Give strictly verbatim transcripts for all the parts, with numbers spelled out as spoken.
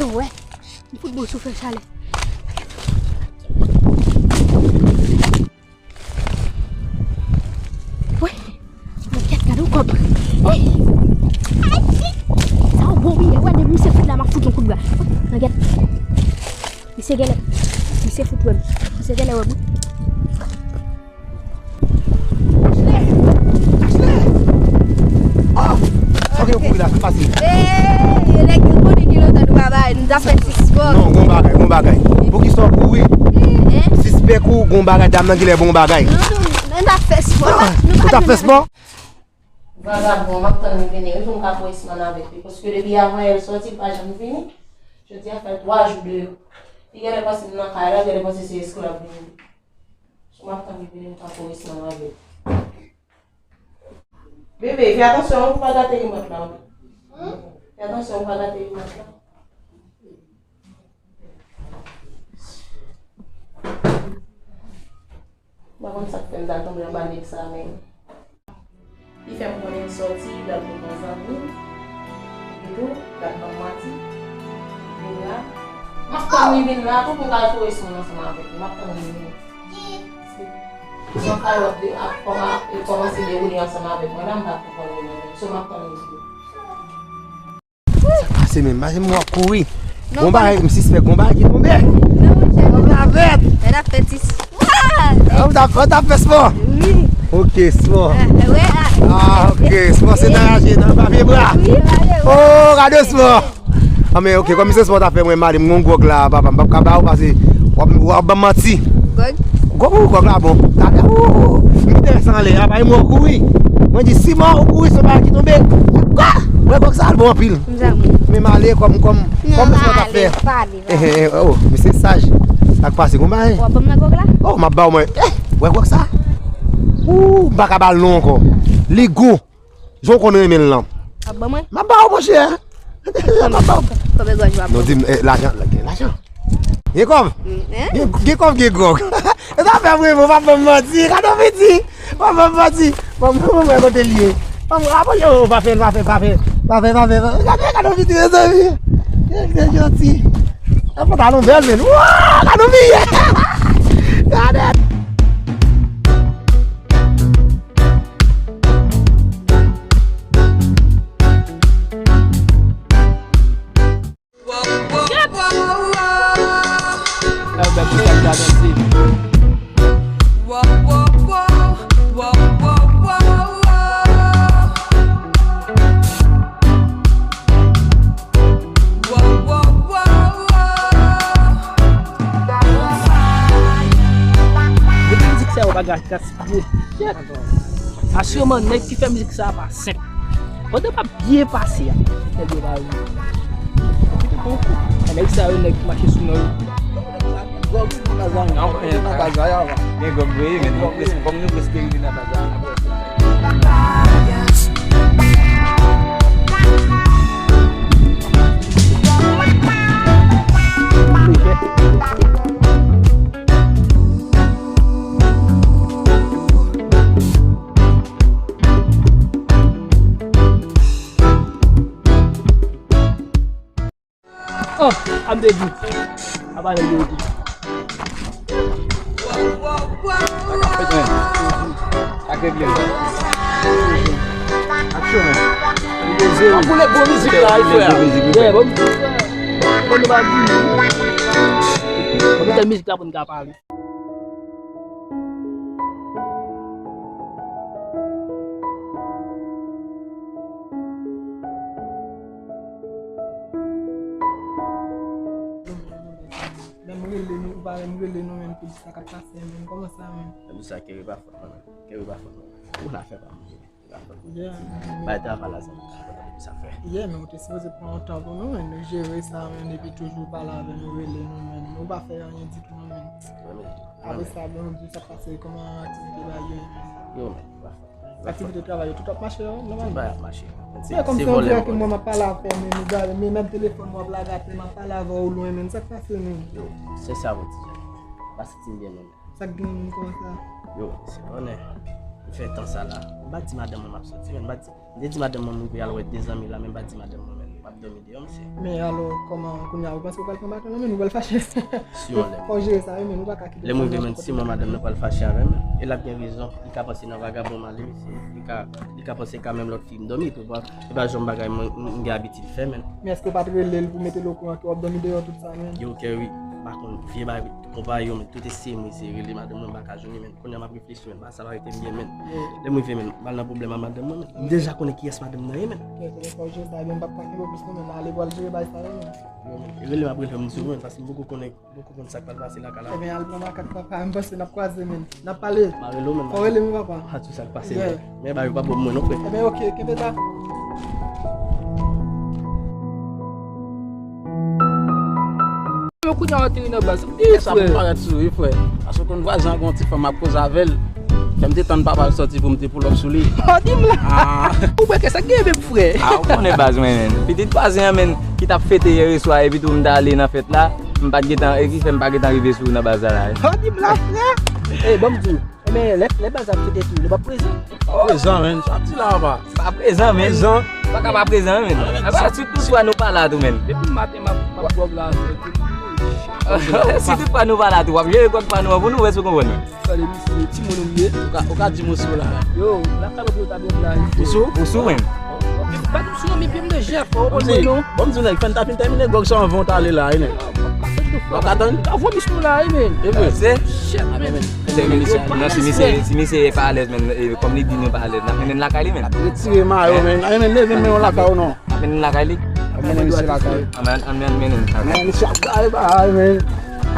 Wè, m fout bò sou fè chalè. Wè, mwen kèt gade yon kòb. Wè. Sa yon bon biyè. Wè, depi misye fout la, m ap fout yon kout bra. Wè, mwen kèt. Misye genlè. Misye fout wè m. Misye genlè wè m. Ashley! Ashley! Oh! Sa w gen pou la, sa pase? Hey, nèg yo konnen ki lontan nou pa bay, nou ta fè ti spò. Non, gon bagay, gon bagay. Poukisa w kouri? Hein? Sispèk ou, gon bagay, dam nan genlè bon bagay. Non, non, nou ta fè spò. Ah, nou ta fè spò? Vagabon, m ap tann li vini, wi, pou m ka pran esmann avèk li. Paske depi avan yè l sòti, li pa janm vini. Jodi a fè twa jou deyò. Li genlè panse m nan kay la, li genlè panse se esklav li ye. M ap tann li vini, m ka pran esmann avè l. Bebe, fè atansyon pou w pa gate rimòt la, wi. Fè atansyon pou w pa gate rimòt la. M pa konn sa k fè m t al tonbe anba nèg sa a menm. Li fè m konnen l sòti, li pral pran zanmi. Epi tou, l ap ban m manti. Li vin la. M ap tann li vin la tou pou m ka al pran esmann ansanm avèk li. M ap tann li vini. Yon kalòt de, ap kòma-, ap kòmanse dewoule ansanm avèk mwen la, m pa konprann li menm. So, m ap tann li vini. Sa k pase menm? Mache m wè w ap kouri. Non, gon bagay, m sispèk gon bagay ki tonbe. Non, monchè. Ravèt. Mèt ap fè ti s-, ah! Ou t ap, ou t ap fè spò? Wi. Ok, spò. Ah, wè, ah. Ah, ok, spò se nan raje, nan papye bra. Wi, papye bra. Oh, gade spò. Ah, men ok, kòm se spò w t ap fè, mwen m ale, m gon gwòg la, papa, m p ap ka ba ou pase w ap, w ap ban m manti. Gwòg? Gwòg, gwòg la bon. Talè, ou, ou, m kite rès anlè a, bay mò kouri. Mwen di, si mò ou kouri, se yon bagay ki tonbe. Kwa? Wè gwòg sa al bon anpil. Men m ale kòm, kòm, kòm se sa w t ap fè. Eh, eh, eh, oh, misye saj. Sa k pase, gon bagay? W ap ban m nan gwòg la? Oh, m ap ba w mwen. Eh, wè gwòg sa? Ou, m pa ka ba l non ankò. Li gou. Jan w konn renmen l lan. W ap ban mwen? M ap ba w, monchè. M ap ba w. Konbyen gwòg w ap ban mwen? Non, di m, eh, lajan, gen lajan. Gen kòb? Gen, gen kòb, gen gwòg. E sa fè vre, mwen pa fè m manti. Gade yon piti. Mwen pa fè m manti. Mwen, mwen, mwen, kote l ye? Mwen, mwen, apre, yo, pa fè, pa fè, pa fè. Pa fè, pa fè, pa fè. Gade, gade yon piti, mezanmi. Gade, gade yon ti. E pantalon bèl, men. Wouy, gade yon piti. Gade. Depi mizik sa yo pa gaspiye. Shit. Asireman, nèg ki fè mizik sa a pa senp. Pandan m ap byen pase a, nèg yo pa ri. Nèg sa yo, nèg ki mache sou non yo. Gen gwòg vre, men nou prèske, kòm nou prèske rive nan Baza. Oh, I'm the good. Apa lè yo di? Sa k fèt, men? Sa k regle? Aksyon, men. Li poze. An koulè bon mizik la, wi, frè. Bon mizik, wi, frè. Yeah, bon mizik, frè. Bon, nou pa di. Bon, mizik la pou n ka pale. Lè m rele nou, ou pa wè m rele nou menm pou di sa k ap pase menm. Kòman sa menm? Lè m di sa, kenbe pa fòt mwen menm. Kenbe pa fòt mwen menm. Ou la fè pa mwen. Yeah. Bay travay la, zanmi. Sa fè. Yeah, men ou te sipoze pran yon tan pou nou, men nou jere sa, men epi toujou pale avè nou, rele nou, men nou pa fè anyen ditou, non, men. Apre sa, bon, di sa pase, kòman aktivite bagay yo ye, men? Yo, men, pa fè. Aktivite travay yo, tout ap mache, yo, nòmalman. Tout bagay ap mache. Men kòm se yon dirèk, mwen, m ap pale avè w, men nou gade, men menm telefòn mwen ap lage atè, m ap pale avè w lwen, men sa k pase, men? Yo, se sa, mwen di. Pa santi m byen, non. Sa k gen moun konsa? Yo, se konnen. M fè tan sa la. M pa di madanm mwen m ap soti, men m pa di. M te di madanm mwen m pou y al wè de zanmi la, men m pa di madanm mwen, men. M ap dòmi deyò, mesye. Men alò, kòman, kounye a, ou panse ou pral pran baton nan men nou, ou pral fache? Si yon lè. Fò w jere sa, wi, men nou pa ka kite. Lè m rive, men, si mwen madanm nan pral fache avè m, e l ap gen rezon. Li ka panse nan vagabon m ale, mesye. Li ka, li ka panse ka menm lòt fi m dòmi tou, bwa. E pa janm bagay mwen, m, m gen abitid fè, men. Men èske w pa t rele l pou mete l okouran ke w ap dòmi deyò tout sa, men? Yo, Kerry, pa konn vye bagay, konpayi yo, men tout eseye m eseye rele madanm nan, m pa ka jwenn li, men. Kounye a m ap reflechi, men, bagay sa pa rete m byen, men. Lè m rive, men, m al nan pwoblèm a madanm mwen, men. M deja konnen kiyès madanm nan ye, men. Kèt, fò w jere sa, ebyen, m p ap ka kenbe w plis, non, men, ale pou al jere bagay sa yo, men. Yo, men, rele m ap rele m di w, men, paske m poko konnen, m poko konn sa k pral pase lakay la. Ebyen, al pran makak, papa, m panse n ap kwaze, men. N ap pale. M a rele w, men. Fò w rele m, papa. A, tout sa k pase, men. Men bagay yo pa bon pou mwen non, frè. Ebyen, oke, kenbe la. Men kounye a w ateri nan baz. Wi, frè. Sa pou parèt sou, wi, frè. Paske w konn vwazen an gen yon ti fanm ap koze avè l. Fè m te tann papa l sòti pou m te pull up sou li. Oh, di m la. Ah. Ou wè ke sa k gen menm, frè? Ah, ou konnen baz mwen, men. Pitit vwazen an, men, ki t ap fete yè swa, epi tou m t ale nan fèt la. M pa t gentan, e ki fè m pa gentan rive sou ou nan baz la, la. Oh, di m la, frè. Ey, ban m di w. Men lè, lè baz ap fete tou, nou p ap prezan. Prezan, men. Sa ap di la, papa. Pa prezan, men. Prezan. Pa ka pa prezan, men. Apa, si tout fwa nou pa la tou, men. Depi maten, m ap, m ap gwòg la, frè. Si tout fwa nou pa la tou, w ap jere gwòg pa nou an pou nou, èske w konprann? Gade, misye, timoun ou m ye, ou ka, ou ka di m ou sou la. Yo, lakay ou ta byen blayi. Ou sou? Ou sou, men. Pa di m sou non, men pye m de jèf, ou konprann non? Bon, m di w, nèg, fè n ta fin tèmine gwòg sa anvan w t ale la, wi, nèg. W ap ka tann? Ka vomi sou nou la, wi, men. E vre? Se? Shit, men. Se, men, non, si misye, si misye pa alèz, men, e, kòm li di nou pa alèz, n ap mennen l lakay li, men. Retire mayo, men. Ay, men, leve men w lakay ou non. N ap mennen l lakay li. Ap mennen misye lakay. Ann, ann, ann, mennen l lakay. Men, misye ap gade bagay, men.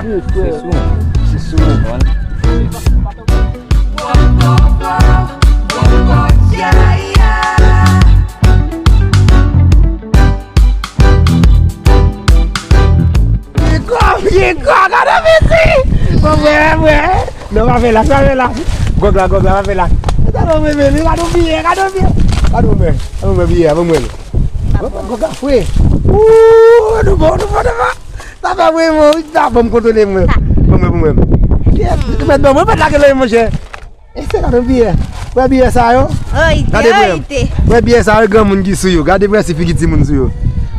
Se sou, men. Se sou, men. Pye gòv, pye gòv, gade mesi! Bon, mwen, mwen. Non, pa fè la, pa fè la. Gwòg la, gwòg la, pa fè la. Gade mwen, men, gade biyè, gade biyè. Gade mwen, gade mwen biyè, gade mwen. Gwòg la fre. Ooh, nou bon, nou bon, nou bon. Sa fè mwen, mwen, wi, sa bon, m kontwole mwen. Bon, mwen, bon, mwen. Yes, mèt bon, mwen, mèt lage lòy, monchè. E se gade biyè. Wè biyè sa yo? Gade prè. Wè biyè sa yo, granmoun ki sou yo. Gade prè si figi timoun sou yo.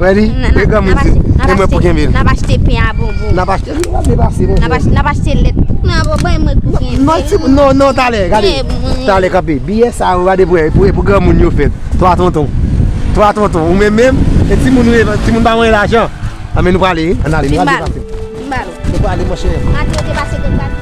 Wè li? E granmoun di. E mwen pou kenbe l. N ap achte pen a bonbon. N ap achte, li pa depase, bon. N ap achte, n ap achte lèt. Nan, bon, ban mwen pou kenbe. Non, ti, non, non, talè, gade. Talè kanpe. Biyè sa yo, gade prè. Pou, pou granmoun yo fèt. Twa tonton. Twa tonton. Ou menm menm. E timoun ou ye, timoun pa mwen lajan. Ann men nou prale, wi. Ann ale, nou prale depase. Vin ba nou. Nou prale, monchè. Maten yo te pase kot Gazin nan.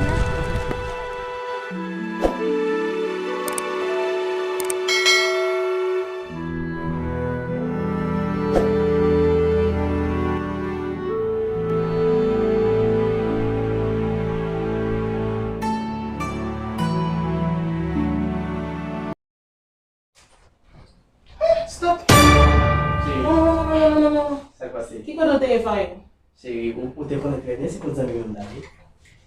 Stop! Cheri. Non, non, non, non, non, non, non. Sa k pase? Ki kote w te ye, Farid? Cheri, ou, ou te konnen trè byen se kot zanmi m t ale.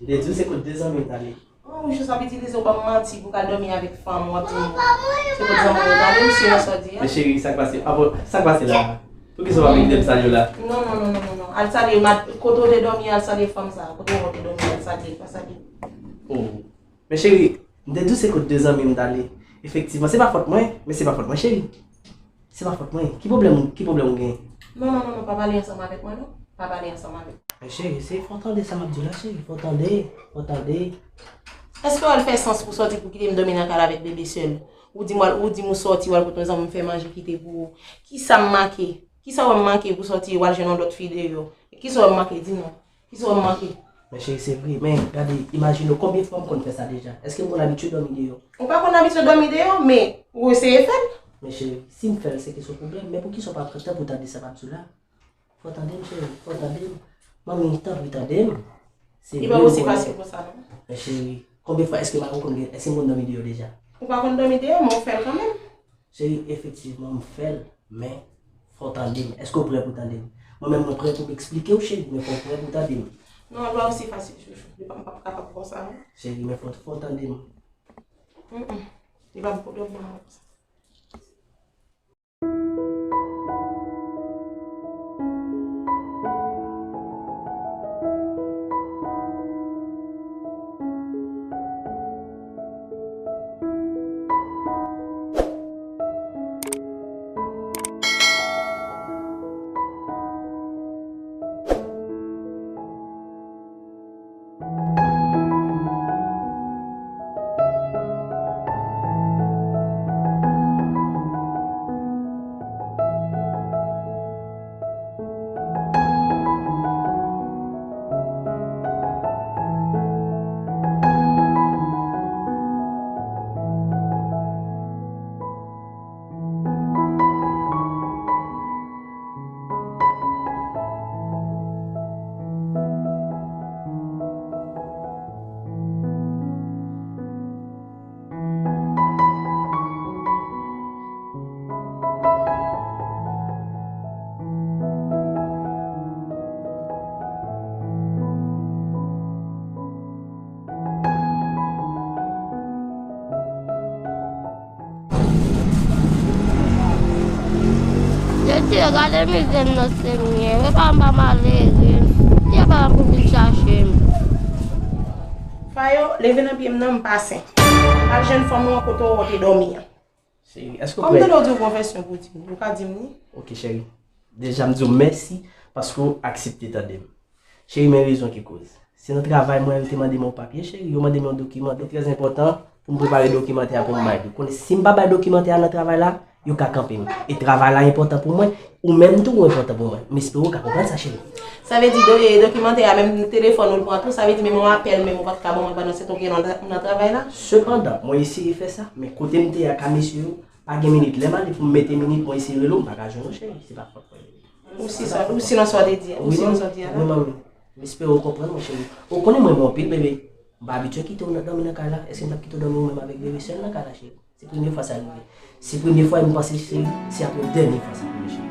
M te di w se kot de zanmi m t ale. Oh, ou jis ap itilize w ban m manti pou w ka dòmi avèk fanm ou, w ap di m se kot zanmi w t ale, ou serye sa w di a? Men cheri, sa k pase? Apa, sa k pase la? Poukisa w pa vin di m salye w la? Non, non, non, non, non, non. Al salye, mat-, kote w te dòmi, al salye fanm sa. Kote w te dòmi, al salye, pa salye. Oh. Men cheri, m te di w se kot de zanmi m t ale. Efektivman, se pa fòt mwen, men se pa fòt mwen, cheri. Se pa fòt mwen. Ki pwoblèm ou, ki pwoblèm ou gen? Non, non, non, non, pa pale ansanm avèk mwen, non. Pa pale ansanm avèk mwen. Men cheri, se fò w tande sa m ap di w la, cheri. Fò w tande, fò w tande. Èske w al fè sans pou sòti pou kite m dòmi nan kay la avèk bebe sèl? Ou di m, ou di m ou sòti, w al kot yon zanmi m fè manje kite pou ou. Kisa m make? Kisa w wè m make pou sòti, w al jwenn yon lòt fi deyò? Kisa w wè m make? Di m non. Kisa w wè m manke? Men cheri, se vre. Men, gade, imajine w konbyen fwa m konn fè sa deja. Èske m konn abitye dòmi deyò? Ou pa konn abitye dòmi deyò, men ou eseye fè l. Men cheri, si m fè l, se kesyon pwoblèm. Men poukisa w pa pran tan pou w tande sa m ap di w la? Fò w tande m, cheri, fò w tande m. Manmi, tanpri, tande m. Se vre, m konnen. Li pa osi fasil konsa, non. Men cheri, konbyen fwa èske m pa konn gen, èske m konn dòmi deyò deja? Ou pa konn dòmi deyò, men w fè l kanmenm. Cheri, efektivman, m fè l, men fò w tande m. Èske w prè pou w tande m? Mwen menm, mwen prè pou m eksplike w, cheri, men fò w prè pou w tande m. Non, li pa osi fasil, chouchou. Li pa, m p ap kapab konsa, non. Cheri, men fò, fò w tande m. Mm, mm. Li pa gen pwoblèm pou mwen konsa. Mesye, gade mizè m nan, Senyè. Yo pa m pa malere. Yo pa m pou vin chache m. Fayo, leve nan pye m nan, m pa sen. Al jwenn fanm ou an kote w te dòmi an. Cheri, èske w prè? Kòm tande w di w gon vèsyon pou di m, ou ka di m li? Ok, cheri. Deja, m di w mèsi paske w aksepte tande m. Cheri, men rezon ki koz. Se nan travay mwen, yo te mande m yon papye, cheri. Yo mande m yon dokiman ki trè enpòtan pou m prepare dokimantè a pou m bay li. Konnen si m pa bay dokimantè a nan travay la, yo ka kanpe m. E travay la enpòtan pou mwen, ou menm tou ou enpòtan pou mwen. M espere w ka konprann sa, cheri. Sa vle di do-, e, dokimantè a, menm telefòn ou l pran tou, sa vle di menm yon apèl menm ou pa t ka ban mwen pandan se tan ke nan, nan travay la? Sepandan, mwen eseye fè sa, men kote m te ye ak mesye yo, pa gen minit. Lè m ale pou m mete minit, mwen eseye rele w, m pa ka jwenn ou, cheri. Se pa fòt mwen. Ou si sa, ou si nan sa w te di a, ou si nan sa w di a la? Wi, manmi. M espere w konprann mwen, cheri. Ou konnen mwen renmen w anpil, bebe. M pa abitye kite w nan, dòmi nan kay la. Èske m t ap kite w dòmi ou menm avèk bebe sèl nan kay la, cheri? Se premye fwa sa rive. Se premye fwa e m panse, cheri, se ap yon dènye fwa sa rive, cheri.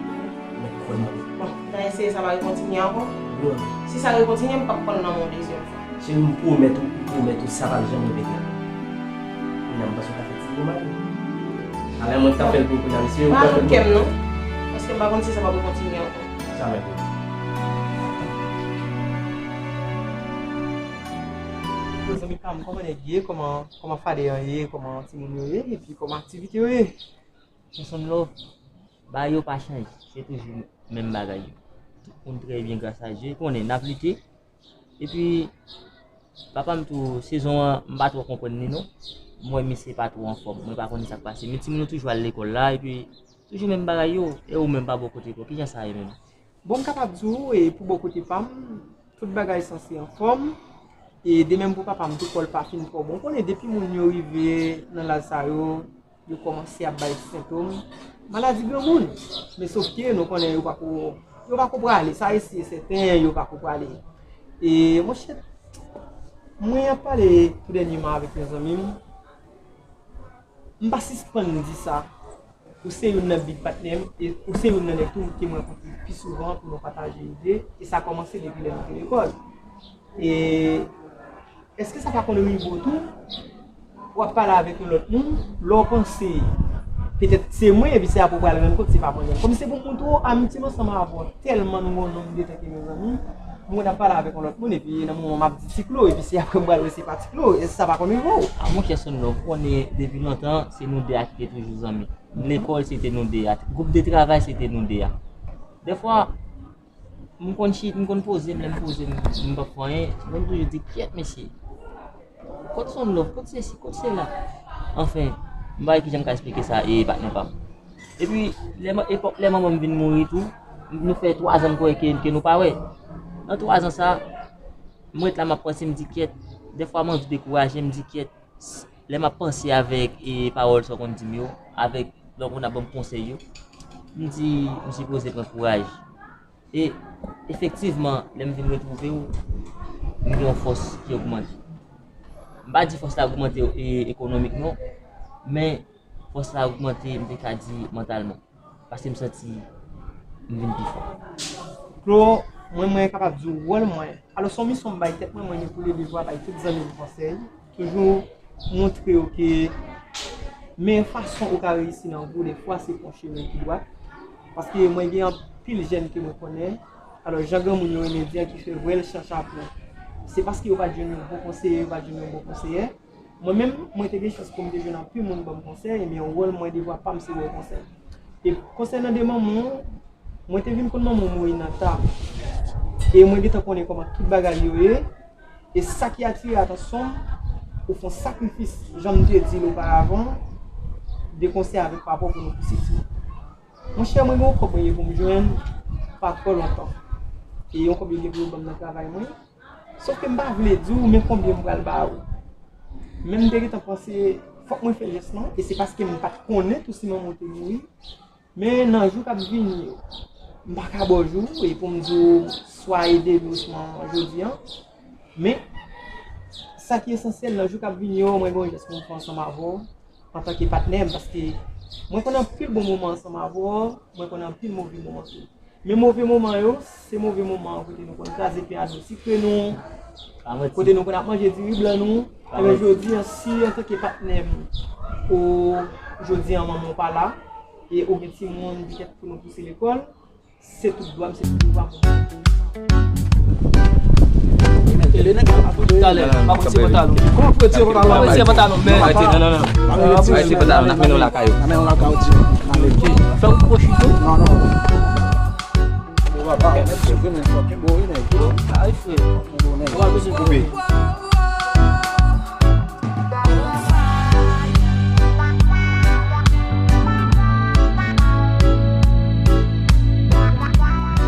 Men kwè m, manmi. Bon, m ta eseye sa pa rekontinye ankò. Wi, manmi. Si sa rekontinye, m p ap pran l nan men w dezyèm fwa. Cheri, m pwomèt ou, m pwomèt ou, sa p ap janm repete ankò. Kounya m panse w ka fè ti kou mal. Alè mwen k t ap fè l pou kounya, mesye, ou pa fè l pou kè m non. Paske m pa konn si sa p ap rekontinye ankò. Sa mèt. Yo, zanmi pa m, kòman nèg ye? Kòman, kòman fadè an ye? Kòman timoun yo ye? Epi kòman aktivite yo ye? Jason Love, bagay yo pa chanje. Se toujou menm bagay yo. Tout moun trè byen, gras a Dye. Konnen, n ap lite. Epi, papa m tou, sezon an, m pa twò konprann li non. M wè misye pa twò anfòm. Mwen pa konnen sa k pase. Men timoun yo toujou al lekòl la, epi toujou menm bagay yo. E ou menm pa bò kote pa w, kijan sa ye menm? Bon, m kapab di w, e pou bò kote pa m, tout bagay sanse anfòm. E de menm pou papa m tou, kò l pa fin twò bon. Ou konnen, depi moun yo rive nan laj sa yo, yo kòmanse ap bay ti sentòm maladi granmoun. Men sòf ke nou konnen yo pako, yo pako prale. Sa e si e sèten, yo pako prale. E monchè, mwen ap pale tou dènyèman avèk yon zanmi m. M pa sispann di sa. Ou se youn nan big patnè m, e ou se youn nan nèg tou ke mwen rankontre pi souvan pou nou pataje ide, e sa kòmanse depi lè nou te lekòl. E èske sa pa konn rive w tou? W ap pale avèk yon lòt moun, lè w panse petèt se mwen, epi se apre w pral rann kont se pa mwen menm. Kòm se pou m montre w, amitye m ansanm avè w tèlman nou gen yon nonb de tan ke mezanmi, m konn ap pale avèk yon lòt moun, epi nan moman m ap di Ti Klo, epi se apre m pral wè se pa Ti Klo, e sa pa konn rive w? A monchè Sonlove, ou konnen depi lontan, se nou de a ki te toujou zanmi. Lekòl, se te nou de a. Gwoup de travay, se te nou de a. Dèfwa, m konn chita, m konn poze m, lè m poze m, m p ap fè anyen, m konn toujou di, kyèt mesye, kot Sonlove, kot sesi, kot sela. Anfen, m pa wè kijan m ka esplike sa, e patnè pa m. Epi, lè, epòk lè manman m vin mouri tou, nou fè twazan m kwè ke, ke nou pa wè. Nan twazan sa, m ret la, m ap panse, m di, kyèt. Dèfwa, m anvi dekouraje, m di, kyèt. Lè m ap panse avèk, e, pawòl sa w konn di m yo, avèk lè w konn ap ban m konsèy yo, m di, m sipoze pran kouraj. E, efektivman, lè m vin retwouve w, m gen yon fòs ki ogmante. M pa di fòs la ogmante, e, ekonomik non, men fòs la ogmante, m te ka di mantalman. Paske m santi m vin pi fò. Klo, mwen, mwen kapab di w wòl mwen. Alò, se yon misyon m bay tèt mwen, mwen menm, pou leve vwa, bay tout zanmi m konsèy. Toujou montre yo ke men fason ou ka reyisi nan vi w, dèfwa se pran chemen ki dwat. Paske mwen gen anpil jèn ke mwen konnen. Alò, jan granmoun yo renmen di a, ki fè vwèl chan chapo. Se paske yo pa t jwenn yon bon konseye, yo pa t jwenn yon bon konseyè. Mwen menm, mwen te gen chans pou m te jwenn anpil moun ban m konsèy, men wòl mwen, devwa pa m, se wòl konsèy. E konsènan de manman w, mwen te vin konn manman w mouri nan ta. E mwen gentan konnen kòman tout bagay yo ye. E sa ki atire atansyon m, ou fè yon sakrifis, jan m te di l oparavan, de konsèy avèk papa w pou nou pouse timoun. Monchè, mwen gen yon kòb mwen gen pou m jwenn pa twò lontan. E yon kòb yo gen pou yo ban m nan travay mwen. Sòf ke m pa vle di w men konbyen m pral ba ou. Men m te gentan panse fòk mwen fè jès lan, e se paske m pa t konnen tou si manman w te mouri. Men nan jou k ap vini yo, m pa ka ba w jou, e pou m di w swa ede m oswa jodi an. Men, sa ki esansyèl, nan jou k ap vini yo, mwen gen yon jès pou m fè ansanm avè w, antanke patnè m, paske mwen konn anpil bon moman ansanm avè w, mwen konn anpil move moman tou. Men move moman yo, se move moman kote nou konn kraze pyano sikre nou, kote nou konn ap manje diri blan nou. Ebyen, jodi an, si antanke patnè m, ou, jodi an, manman w pa la, e ou gen timoun, petèt pou nou pouse lekòl, se tout dwa m, se tout pouvwa m pou m fè pou ou. Talè, m ap retire pantalon. M ap retire pantalon, men. Retire, non, non, non. Retire pantalon, n ap mennen w lakay ou. N ap mennen w lakay ou, di. Fè yon pwochito. Non, non. Ou va pa mèt se vre, men fòk kenbe w, wi, nèg. Ay, frè. Kenbe w, nèg. Ou pa bezwen koupe.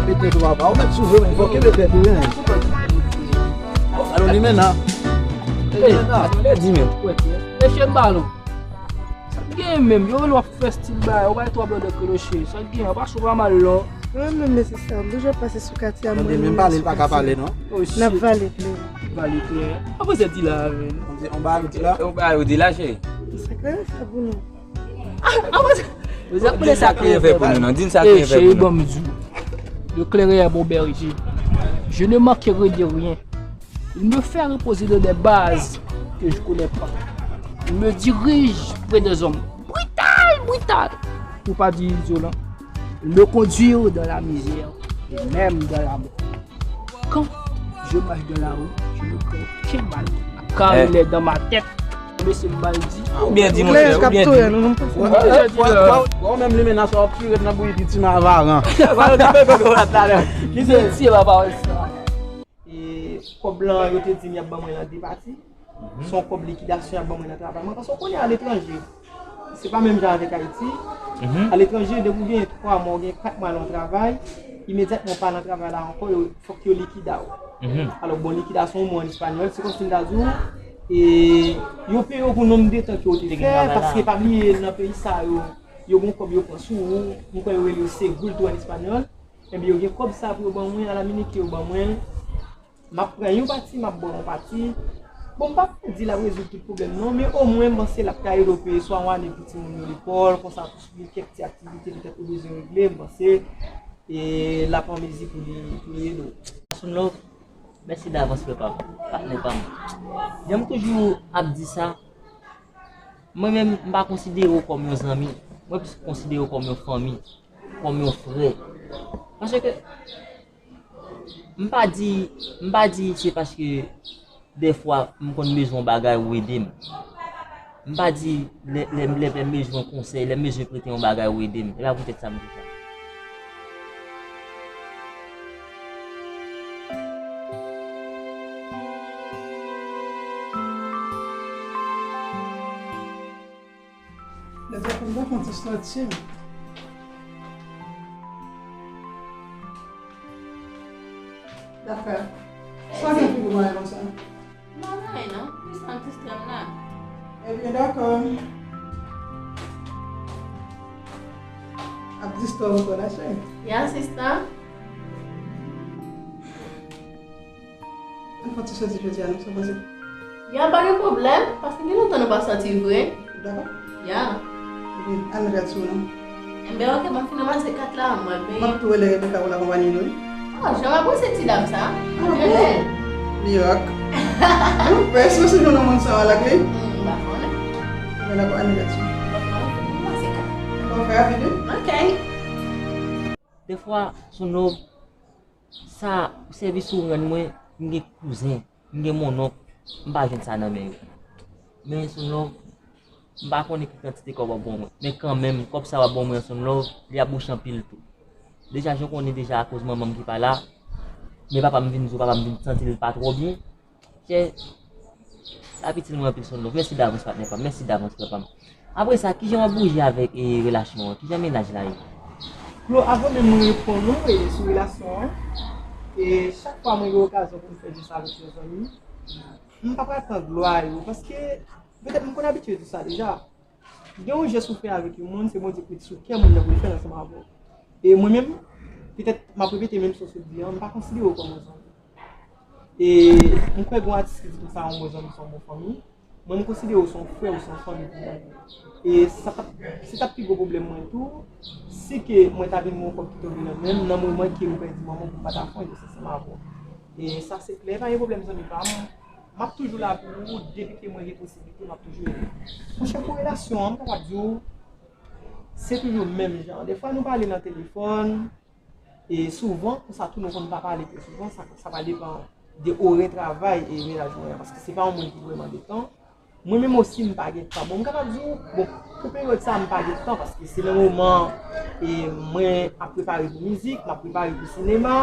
Kenbe tèt ou, papa. Ou mèt sou vre, men fòk kenbe tèt ou, wi, nèg. Alò, li men nan. Li men nan. Sa vle di, men. Mesye m balon. Sa k gen menm, yo rele w ap fè stil bagay, ou bay twa blòdè kloche. Sa k gen, pa sou pa mal non. Mwen menm, mesye sa, m toujou ap pase sou katye a, mwen menm, menm pale, l pa ka pale non. N ap vale kleren. Vale kleren. Apre se di la, men. On bagay ou di la? On bagay ou di la, cheri. Sa kleren fè pou nou. Apre se. Di n sa kleren fè pou nou, non. Di n sa kleren fè pou nou. Cheri, ban m di w. Le clairin est mon berger. Je ne manquerai de rien. Il me fait reposer dans des bases que je connais pas. Il me dirige près des hommes brutal, brutal, pour pas dire violent. Il me conduit dans la misère et même dans la mort. Quand je marche dans la rue, je ne crains aucun mal. Car il est dans ma tête. Mesye m mal di. Ou byen di, monchè, ou byen di. Ou menm li menas w ap tirè nan bouyi ti ma avaran. Li se tiye la pawòl sa. E kòb lan yo te di m y ap ban mwen lan de pati. Se yon kòb likidasyon y ap ban mwen nan travay mwen, paske w konnen aletranje, se pa menm jan avèk Ayiti. Aletranje, depi w gen twa mwa, w gen kat mwa nan yon travay, imedyatman w pa nan travay la ankò, yo, fòk yo likida w. Alò, bon, likidasyon yon mo an espanyòl, se kòmsi m ta di w, e, yo peye w pou nonb de tan ke w te fè, paske pa bliye nan peyi sa yo, yo gon kòb yo pran sou ou, m kwè yo rele yo seguro tou an espanyòl. Ebyen, yo gen kòb sa pou yo ban mwen, a la minit ke yo ban mwen l, m ap pran yon pati, m ap bò yon pati. Bon, m pa ka di l ap rezoud tout pwoblèm non, men omwen m panse l ap ka ede w peye swa yon ane pou timoun yo lekòl, konsa tou gen kèk ti aktivite petèt ou bezwen regle, m panse, e, l ap an mezi pou li, pou li ede w. Sounlove, mèsi davans frè pa m, patnè pa m. Jan m toujou ap di sa, mwen menm, m pa konsidere w kòm yon zanmi, mwen plis konsidere w kòm yon fanmi, kòm yon frè. Paske M pa di, m pa di se paske dèfwa m konn bezwen yon bagay ou ede m. M pa di lè, lè, lè, lè m bezwen konsèy, lè m bezwen prete yon bagay ou ede m. E pa poutèt sa m di sa. Lè sa konn pa konn ti sòti m. Dakò. Sa gen pou ou konsa? M pa gen anyen non. Ki sa m distrè m la? Ebyen, dakò. Ap distrè w ankò la, cheri? Ya, sista. Ann fè yon ti sòti jodi a, non, sa w panse? Ya, pa gen pwoblèm, paske gen lontan nou pa sòti vre. Dakò. Ya. Ebyen, ann rèd sou nou. Enben, oke, m ap fin ranmase kat la, m ap vini. M ap tou rele Rebecca pou l akonpaye nou, wi. Oh, jan m apresye ti dam sa. Ah, bon? Mirak. Bon, bèl, si w se yon moun sa w alak, wi. Hmm, m pa konnen. Ebyen, dakò, ann rèd sou nou. Dakò, m ap ranmase kat la. Dakò, fè rapid, wi. Oke. Dèfwa, Sounlove, sa, sèvis ou rann mwen, m gen kouzen, m gen mononk, m pa jwenn sa nan men yo. Men Sounlove, m pa konnen ki kantite kòb w ap ban mwen. Men kanmenm, kòb sa w ap ban mwen an, Sounlove, li ap bouche anpil tou. Deja, jan w konnen deja, akoz manman m ki pa la, men papa m vin di w, papa m vin santi l pa twò byen. Chè, l ap itil mwen anpil, Sounlove. Mèsi davans, patnè pa m. Mèsi davans, frè pa m. Apre sa, kijan w ap bouje avèk, e, relasyon an? Kijan mennaj la ye? Flo, avan menm mwen reponn ou, e, sou relasyon an, e, chak fwa mwen gen okazyon pou m fè jès avèk yon zanmi, m pa pral pran glwa yo, paske petèt m konn abitye di sa deja. Gen yon jès ou fè avèk yon moun, se Bondye k met sou kè moun nan pou l fè l ansanm avè w. E mwen menm, petèt m ap repete menm sa w sot di an, m pa konsidere w kòm yon zanmi. E m kwè gen yon atis ki di konsa, yon bon zanmi se yon bon fanmi. Mwen, m konsidere w se yon frè, w se yon fanmi pou mwen. E sa t ap, se t ap pi gwo pwoblèm mwen tou, si ke mwen ta vin gen yon kòb ki tonbe nan men m, nan moman ke m pèdi manman m, pou m pa ta fè yon jès ansanm avè w. E sa se klè, pa gen pwoblèm zanmi pa m. M ap toujou la pou ou, depi ke mwen gen posiblite, m ap toujou ede w. Monchè, pou relasyon an, m kapab di w, Se toujou menm jan. Defwa nou pale nan telefòn, e souvan, konsa tou nou konn pa pale trè souvan, sa, sa va depann de orè travay e mennaj mwen an, paske se pa yon moun ki vrèman gen tan. Mwen menm osi, m pa gen tan. Bon, m kapab di w, bon, pou peryòd sa a, m pa gen tan, paske se nan moman, e mwen ap prepare pou mizik, m ap prepare pou sinema,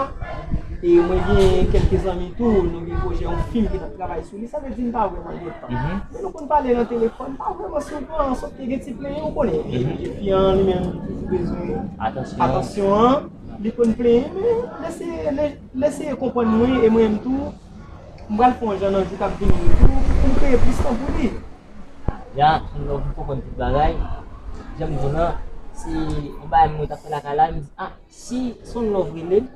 e mwen gen kèlke zanmi tou, nou gen pwojè yon fim ki n ap travay sou li, sa vle di m pa vrèman gen tan. Men nou konn pale nan telefòn, pa vrèman souvan, sòf ke gen ti plenyen, ou konnen. Epi an li menm, li toujou bezwen atansyon an, li konn plenyen, men lè se, lè, lè se konprann mwen, e mwen menm tou, m pral fè yon jan nan jou k ap vini yo tou, pou m kreye plis tan pou li. Ya, m konprann tout bagay. Jan m di w lan, se yon bagay mwen t ap fè lakay la, m di, ah, si Son Love rele m,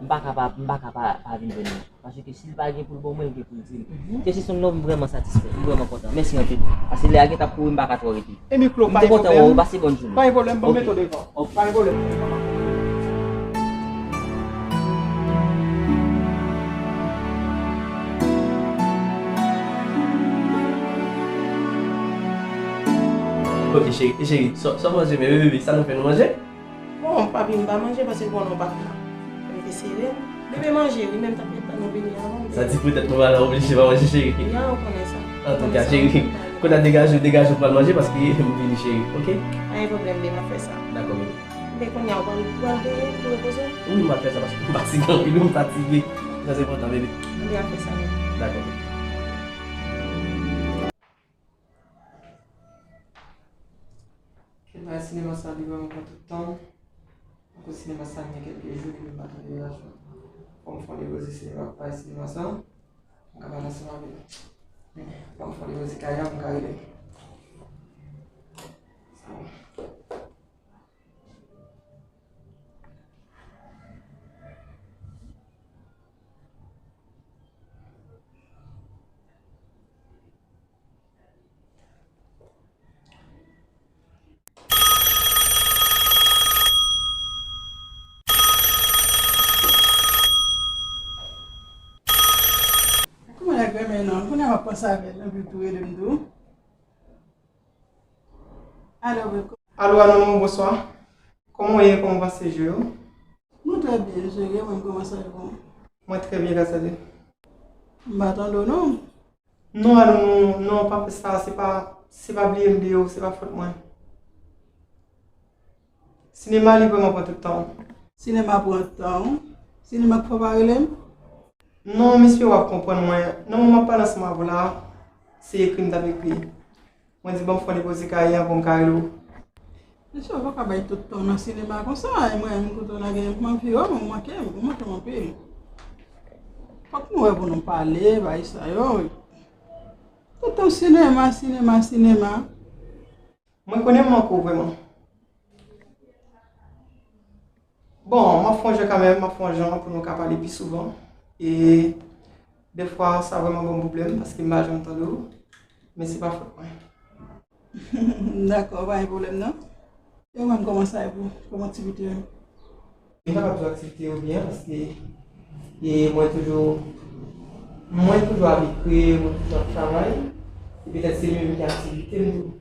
m pa ka pa, m pa ka pa, pa vin jwenn li. Paske si l pa gen pou l ban mwen, l gen pou l di m. Ke si Son Love, m vrèman satisfè, m vrèman kontan. Mèsi anpil. Paske lè a gentan ap kouri, m pa ka twò rete. E Miklo, pa gen pwoblèm. M te kontan wè w, pase bòn jounen. Pa gen pwoblèm, ban m mete w devan. Ok. Pa gen pwoblèm. Ok, cheri, cheri, sa, sa w manje, men bebe, sa nou fè nou manje? Bon, papi, m pa manje paske konnen w pa t la. Mwen te sere. Bebe manje, wi, men m t ap ret tann ou vini avan. Sa di poutèt nou pa la, oblije pa manje, cheri. Ya, ou konnen sa. Antouka, cheri, kounye a degaje w, degaje w pral manje paske m vini, cheri, ok? Pa gen pwoblèm, bebe, m ap fè sa. Dakò, bebe. Bebe, kounye a, ou pral, ou pral veye pou repoze w? Wi, m ap fè sa paske m fatige anpil, wi, m fatige. Trè enpòtan, bebe. Bebe, ap fè sa, bebe. Dakò, bebe. Kèt, bagay sinema sa li vrèman pran tout tan. Akoz sinema sa gen kèlke jou depi m pa tande l la. Fò m fè yon depoze sinema, bagay sinema sa. M ka pale ansanm avè l. Fò m fè yon depoze kay la, m ka rele. Sa bon. Kòman nèg renmen non? Kounye a m ap panse avè l, epi tou rele m tou. Alo, wi. Alo, Anounou, bonswa. Kòman w ye? Kòman w pase jou yo? Mwen trè byen, cheri, e mwen, kòman sa ye pou ou? Mwen trè byen, gras a Dye. M pa tande w non. Non, Anounou, non, pa fè sa, se pa, se pa bliye m bliye w, se pa fòt mwen. Sinema li vrèman pran tout tan w. Sinema pran tan w? Sinema k fè w pa rele m? Non, mesye, w ap konprann mwen. Nan moman m ap pale ansanm avè w la, se ekri m t ap ekri. Mwen di, ban m fè yon depoze kay an pou m ka rele w. Mesye, ou pa ka bay tout tan w nan sinema konsa, e mwen menm kote w lage m, m anvi w, ou manke m, ou manke m anpil. Fòk nou wè pou nou pale, bay sa yo. Tout tan sinema, sinema, sinema. Mwen konnen m manke w vrèman. Bon, m ap fè yon jan kanmenm, m ap fè yon jan pou nou ka pale pi souvan. E dèfwa, sa vrèman ban m pwoblèm, paske m pa janm tande w. Men se pa fòt mwen. Dakò, pa gen pwoblèm non. E ou menm, kòman sa ye pou, kòman aktivite yo? M pa kapab di w aktivite yo byen, paske, e, mwen toujou, mwen toujou ap ekri, mwen toujou ap travay. E petèt se li menm ki aktivite m tou.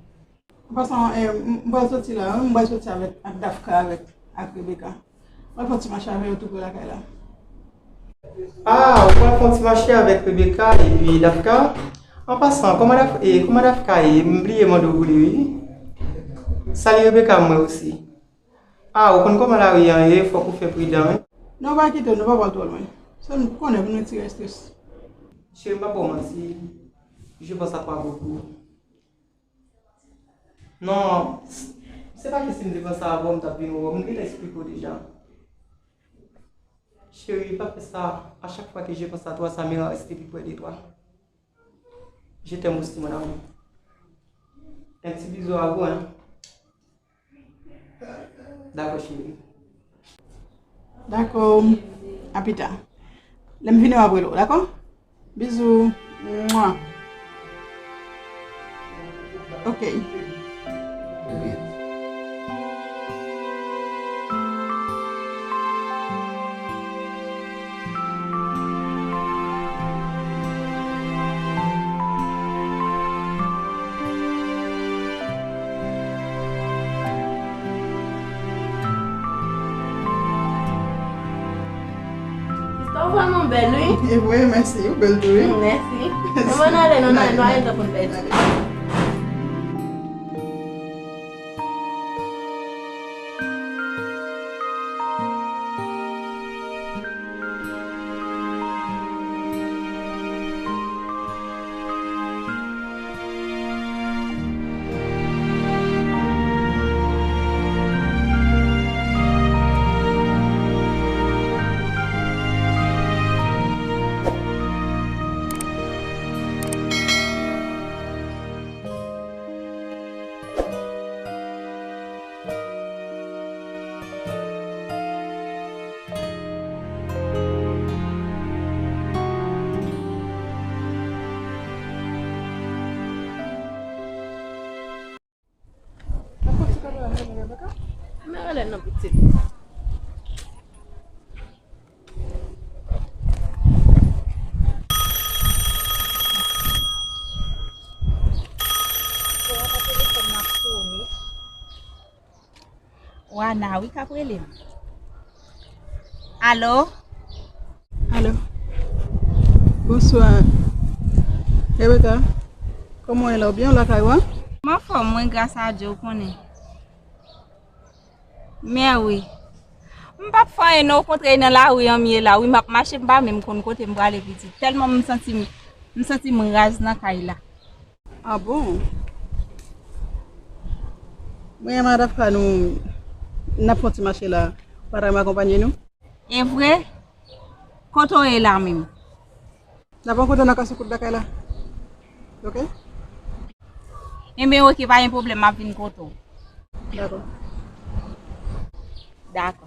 An pasan, eh, m, m pral soti la, wi, m pral soti avèk, ak Dafka, avèk, ak Rebecca. M pral fè yon ti mache avè yo tou pre lakay la. Ah, ou pral fè yon ti mache avèk Rebecca epi Dafka? An pasan, kòman Daf-, eh, kòman Dafka ye? M bliye mande w pou li, wi. Salye Rebecca, mwen osi. Ah, ou konn kòman lari an ye, fòk ou fè pridan, wi. Non, pa kite, nou pa pral twò lwen. Sèlman, ou konnen, pou nou retire estrès. Cheri, m p ap ba w manti. Je pense à toi beaucoup. Non, s-, se pa ke si m te panse avè w, m t ap vin wè w. M gentan eksplike w deja. Chérie, pa fè sa. À chaque fois que je pense à toi, ça me rend rester plus près de toi. Je t'aime aussi, mon amour. Un petit bisou à vous, hein. D'accord, chérie. Dakò. A pita. Lè m vini, m ap rele w, dakò? Bizou. Mwa. Ok. Vrèman bèl, wi. E vre, mèsi. Ou bèl tou, wi. Mm, mèsi. Mèsi. Mwen ale, nou, n ale, nou ale, nou ale, nou ale. Mwen rele nan pitit. Wana, wi, k ap rele m. Alo? Alo. Bonswa. Rebecca, kòman w ye la? Ou byen, ou lakay ou a? M anfòm, mwen, gras a Dye, ou konnen. Mè wi. M p ap fè anyen, non, okontrè, e nan lari an m ye la, wi, m ap mache, m pa menm konn kote m prale, pitit. Tèlman m santi m, m santi m raz nan kay la. Ah bon? Mwen, Madafka, nou, n ap fè yon ti mache la. Ou pa ta renmen akonpanye nou? E vre? Kote w ye la menm? N ap rankontre nan Kase Kout lakay la. Oke? Enben, oke, pa gen pwoblèm, m ap vin kote w. Dakò. Dakò.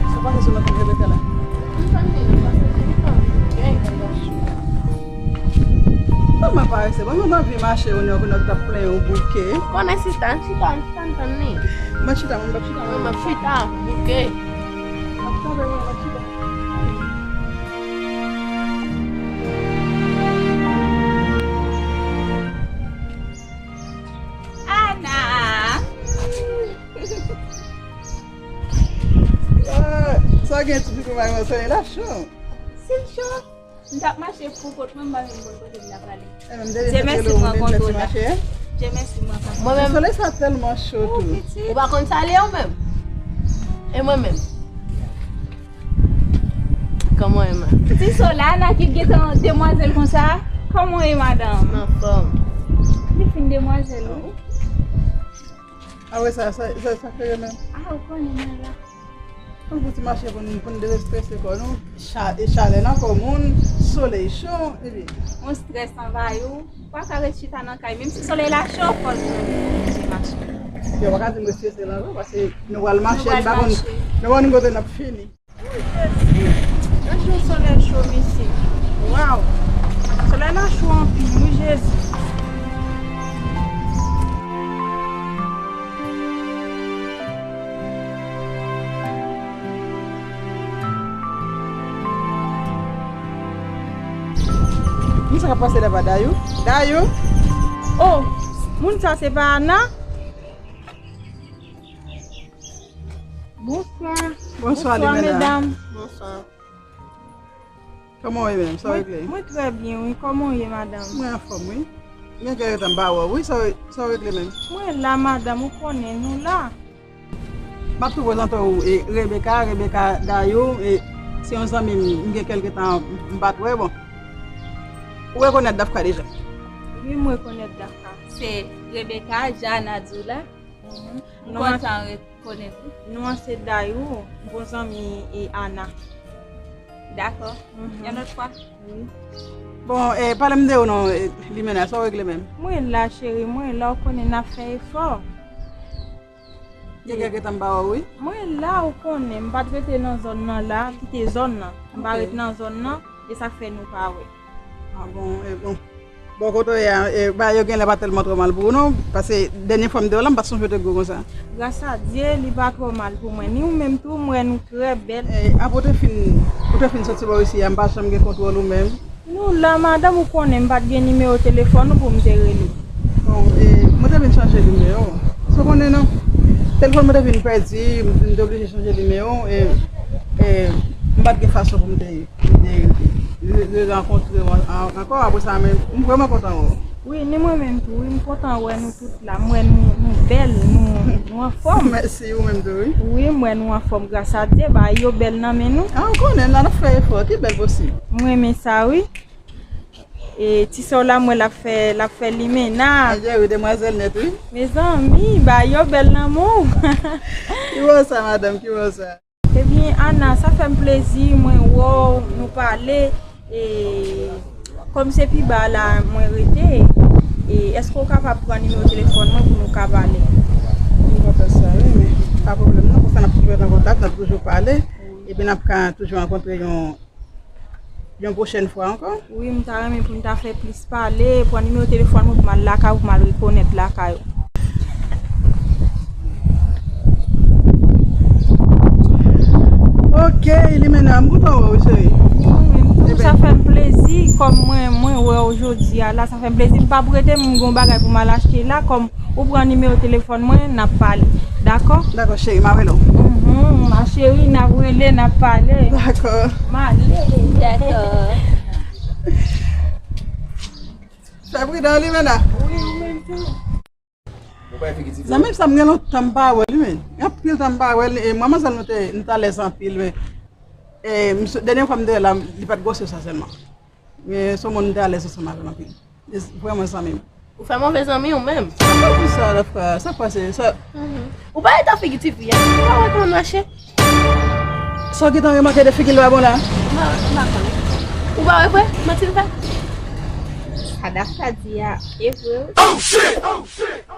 Sa pase sou nòt Rebecca la? M tande nan pase Rebecca. Tèlman parese. Bon, mwen anvi mache, ou nèg, ou nèg t ap plenyen ou bouke. Konnen sista, chita, chita, m tann li. Mwen chita, mwen p ap chita. Mwen p ap chita, bouke. M ap chita, mwen p ap chita. Ana! Ah, sa gen ti pipi mwen, solèy la cho. Si l cho, m t ap mache pou kont mwen, m pa menm konn kote m t ap ale. Dye mèsi, m rankontre w la. Dye mèsi, m rankontre w. Mwen menm. Solèy sa tèlman cho tou. Ou pa konn sa l ye ou menm? E mwen menm? Kòman w ye, ma? Ti Solana ki gentan demwazèl konsa. Kòman w ye, madanm? M anfòm. Li fin demwazèl, wi. Ah wi, sa, sa, sa, sa fè yo menm. Ah, ou konnen mwen la. Ann fè ti mache pou n, pou n destrese kò nou. Cha-, e chalè nan kò moun, solèy cho, epi. Yon strès anvayi w, ou pa ka ret chita nan kay. Menm si solèy la cho, fò w oblije mache. Yo pa ka di m ret strese lan, non, paske nou pral mache, nou pa konn, nou pa konn kote n ap fini. Wi, Jezi. Gad jan solèy cho, mesye. Waw. Solèy la cho anpil, wi, Jezi. Moun sa k ap pase la pa Dayou? Dayou? Oh, moun sa se pa Ana? Bonswa. Bonswa, medam. Bonswa. Kòman w ye menm? Sa w regle? Mwen trè byen, wi. Kòman w ye, madanm? Mwen anfòm, wi. Gen kèk tan m pa wè w, wi. Sa w, sa w regle menm? Mwen la, madanm, ou konnen nou la. M ap tou prezante w, e, Rebecca, Rebecca Dayou, e, se yon zanmi m, m gen kèlke tan m pa t wè, bon. Ou rekonèt Dafka deja? Wi, m rekonèt Dafka. Se Rebecca, jan Ana di w la. Mhm. M kontan rekonèt ou. Non an se Dayou, m bon zanmi e Ana. Dakò. Mhm. Yon lòt fwa. Wi. Bon, e, pale m de ou non, e, Limena, sa w regle menm? Mwen la, cheri, mwen la, ou konnen n ap fè efò. Gen kèk tan m pa wè w, wi. Mwen la, ou konnen, m pa t rete nan zòn nan la, kite zòn nan. M pa ret nan zòn nan, e sa k fè nou pa wè. Ah bon, e bon. Bò kote w ye a, e, bagay yo genlè pa tèlman twò mal pou ou non, paske dènye fwa m te wè w la, m pa t sonje w te gwo konsa. Gras a Dye, li pa twò mal pou mwen. Ni ou menm tou, m wè nou trè bèl. E, apre w te fin, ou te fin soti bò isi a, m pa janm gen kontwòl ou menm. Nou la, madanm, ou konnen m pa t gen nimewo telefòn ou pou m te rele. Bon, e, mwen te vin chanje nimewo. Sa w konnen non? Telefòn mwen te vin pèdi, m te oblije chanje nimewo, e, e, m pa t gen fason pou m te, te re-, re-, rankontre w an-, ankò. Apre sa, men, m vrèman kontan wè w. Wi, ni mwen menm tou, wi, m kontan wè nou tout la. M wè nou, nou bèl, nou, nou anfòm. Mèsi, ou menm tou, wi. Wi, m wè nou anfòm, gras a Dye. Bagay yo bèl nan men nou. A, ou konnen, la, n ap fè efò, ki bèl posib. M renmen sa, wi. E ti sè w la, m wè l ap fè, l ap fè limena. Adje, wi, demwazèl nèt, wi. Mezanmi, bagay yo bèl nan men w. Ki bon sa, madanm, ki bon sa. Ebyen, Ana, sa fè m plezi, mwen wè w, nou pale, e kòm se pi ba la mwen rete, e èske w kapab pran nimewo telefòn mwen pou nou ka pale? M kontan sa, wi, men pa pwoblèm non, konsa n ap toujou ret an kontak, n ap toujou pale, epi n ap ka toujou rankontre yon, yon pwochèn fwa ankò. Wi, m ta renmen pou n ta fè plis pale, pran nimewo telefòn mwen pou m al lakay ou, pou m al rekonèt lakay ou. Ok, Limena, m kontan wè w, cheri. Mwen menm tou, sa fè m plezi, kòm mwen, mwen wè w jodi a la, sa fè m plezi. M p ap rete, m gen yon bagay pou m al achte la, kòm ou pran nimewo telefòn mwen, n ap pale. Dakò? Dakò, cheri, m ap rele w. Mhm, ma chérie, n ap rele, n ap pale. Dakò. M ale. Dakò. Fè pridan, Limena. Wi, ou menm tou. Zanmi sa, m gen lontan m pa wè l, wi, men. Gen anpil tan m pa wè l, e mwen, manzèl, nou te, nou te alèz anpil, men, e, misye, dènye fwa m te wè l la, li pa t gwosè sa sèlman. Men se yon moun m te alèz ansanm avè l anpil. Li vrèman zanmi m. Ou fè move zanmi ou menm. Sa pa pou sa, la, frè. Sa k pase? Sa. Mhm. Ou pa wè tan figi tifi a? Ou pa wè kòman l mache? Sa w gentan remake de figi l pa bon la? M pa, m pa konnen. Ou pa wè vre? Manti l fè? Sa Daph ta di a, e vre wi. Oh shit! Oh shit!